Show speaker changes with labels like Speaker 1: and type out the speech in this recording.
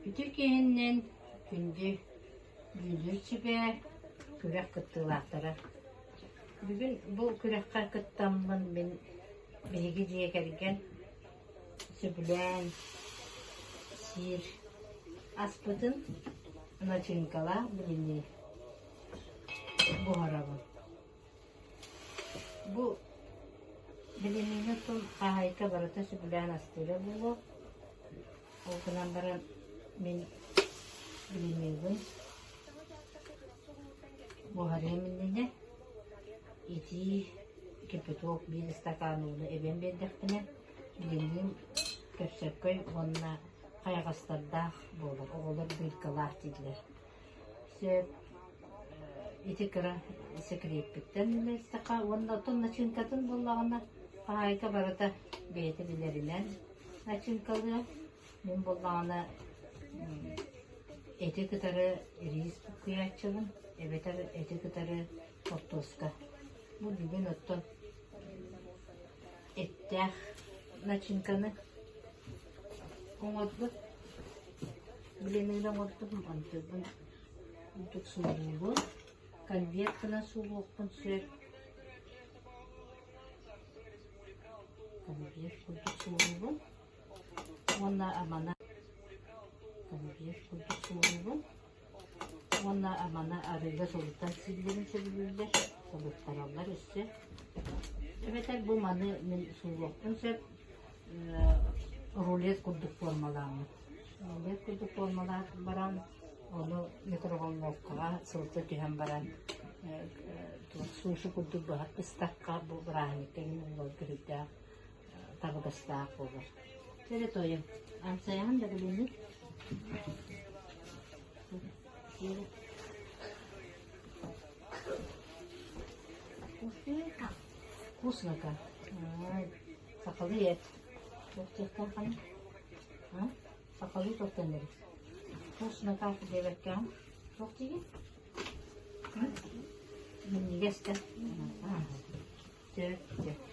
Speaker 1: Үтүө киһиннэн күндү дьүүллүүр сүбэ күрэх кыттыылаахтара. Бүгүн бу күрэххэ кыттаммын мин биһиги дьиэ кэргэн сөбүлээн сиир аспытын начыыҥкалаах билинии буһарабын. Бу билиниини оттон хаһаайка барыта сөбүлээн астыыра буолуо. Ол гынан баран мин билиниибин буһарыам иннинэ итии кипяток биир ыстакаан ууну эбэн биэрдэхпинэ билиниим көпсөккөй уонна хайаҕастардаах буолар, оҕолор быыкалаах дииллэр. Сөп ити кыра сэкириэппиттэн үлэлстэххэ уонна оттон начыыҥкатын буоллаҕына хаһаайка барыта бэйэтэ билэринэн начыыҥкалыа. Мин буоллаҕына эти кытары рис буккуйааччыбын эбэтэр эти кытары хортуоска. Бу бүгүн оттон эттээх начыыҥканы оҥордум. Блиныгы оҥордум, онтубун ордук суулуубун, конверт гынан суулуохпун сөп. Конверт курдук суулуубун уонна амана конверт курдук суулуубун уонна амана арыыга сылытан сииллэрин сөбүлүүллэр, сылыттараллар өссө. Эбэтэр бу маны мин суулуохпун сөп рулет курдук формалааммыт. Рулет курдук формалаах баран, ону микроволновкаҕа сылыта түһэн баран суши курдук быһа ыстахха бу бырааһынньыкка иһин оҕолорго сүрдээх табыгастаах буолар. Чэ тойон, амсайаҕын да билиҥҥи? Вкусно как. Сахалыы эт. Туох диэхтээх А? Сахалыы туох дэнэбит? Вкусно как диэбэккэҕин? Туох диигин? Минньигэс да? Сөп, сөп.